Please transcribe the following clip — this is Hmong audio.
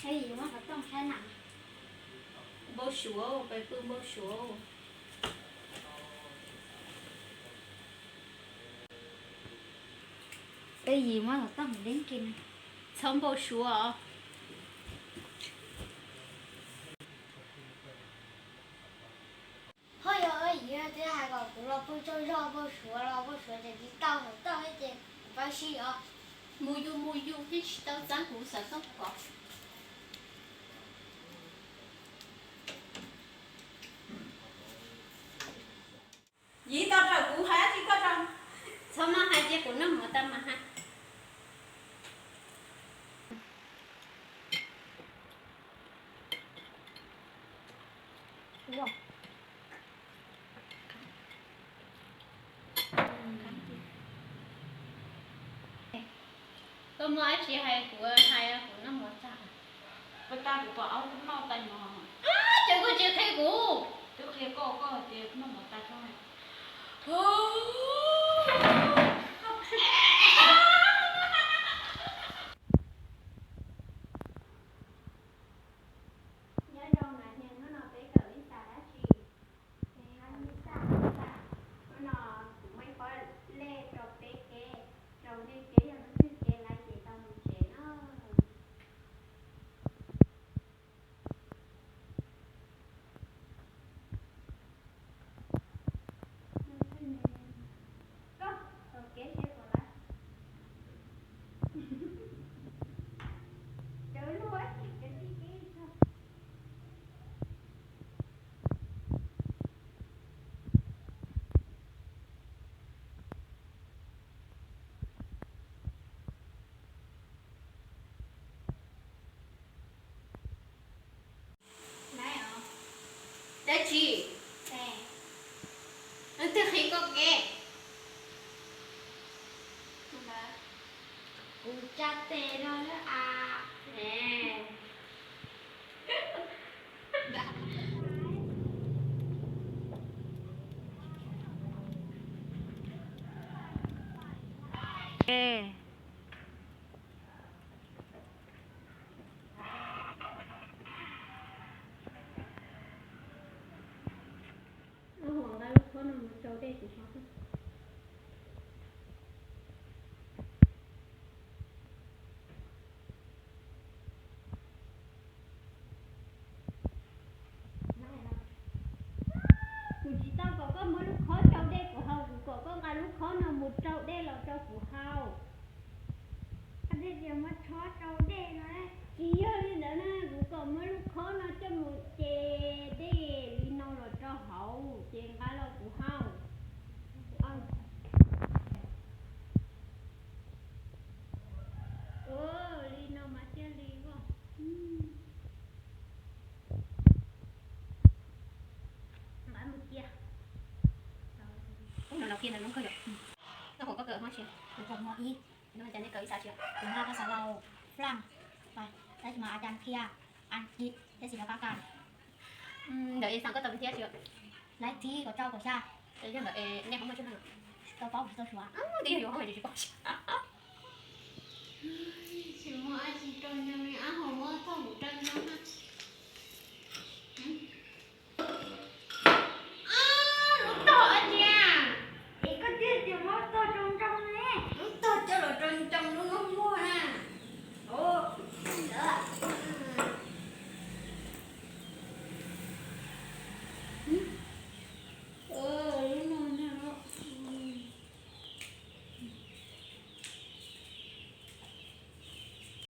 Peb yim muab xov tooj saib na. Npau suav, peb pw npau suav. Peb yim muab xov tooj deeb kiag na. Txhob npau suav os. Ho yog yim twb hais kom kuv los pw tsaug zog npau suav los npau suav ces tsis tau xov tooj ces kuv pab sib os. Mus yus mus yus thiaj tsis tau txeeb kuv xov tooj kom. Yim tau raws kuv hais dab tsi koj tau. Txhob maj hais ces kuv noj mov tas mas hais. Koj muaj dab tsi hais kuv, hais kuv noj mov tag. Koj tas kuv pom aub noj tais mov. Ces koj tsis qhia kuv. Twb qhia koj, koj tias noj mov tas tso. Nyob zoo na, hnub no peb kawm ib xas dab tsi? Hnub no kuv muaj ib pob lej rau peb kev, rau nej kev yog leej twg kev laiv ces tau mus tsev na. Koj, tau kev seb puas laiv. Cov luag ib txhis cov txij kev txog. Dab tsi? Leej twg qhia koj kev? Kuv tsa tes no lawm as. Ab, nqa lub khob no mus rau dej kuv haus. Kuv tsis tau kom koj muab lub khob rau dej kuv haus, kuv kom koj nqa lub khob no mus rau dej los rau kuv haus. Koj thiaj tias muab khob rau dej no. Tsis yog li ntawd na, kuv kom muab lub khob no coj mus ces dej li no los rau hauv ces nqa los kuv haus. Ua li no mas thiaj li os. Nqa mus cia. Ub, no los qhia ntawm no kawg yom. Koj kom koj kawm hmo tsis? Kuv kawm hmo ib. No cas nej kawm ib xav tsis? Kuv nqa qhov xav laus flan, tab sis mas a cas qhia a ci thiab xis los qab kas. Ntawm es xav koj tau thiab tsis? Laiv txib kom rau kom xya. Yog ntawm es nej ho muaj tsis? Tau paub tsis tau suav. Twb yog yus ho tsis paub. Tsis muaj dab tsi rau nyob li, ab, ho muab thauj kuv rau nyob na.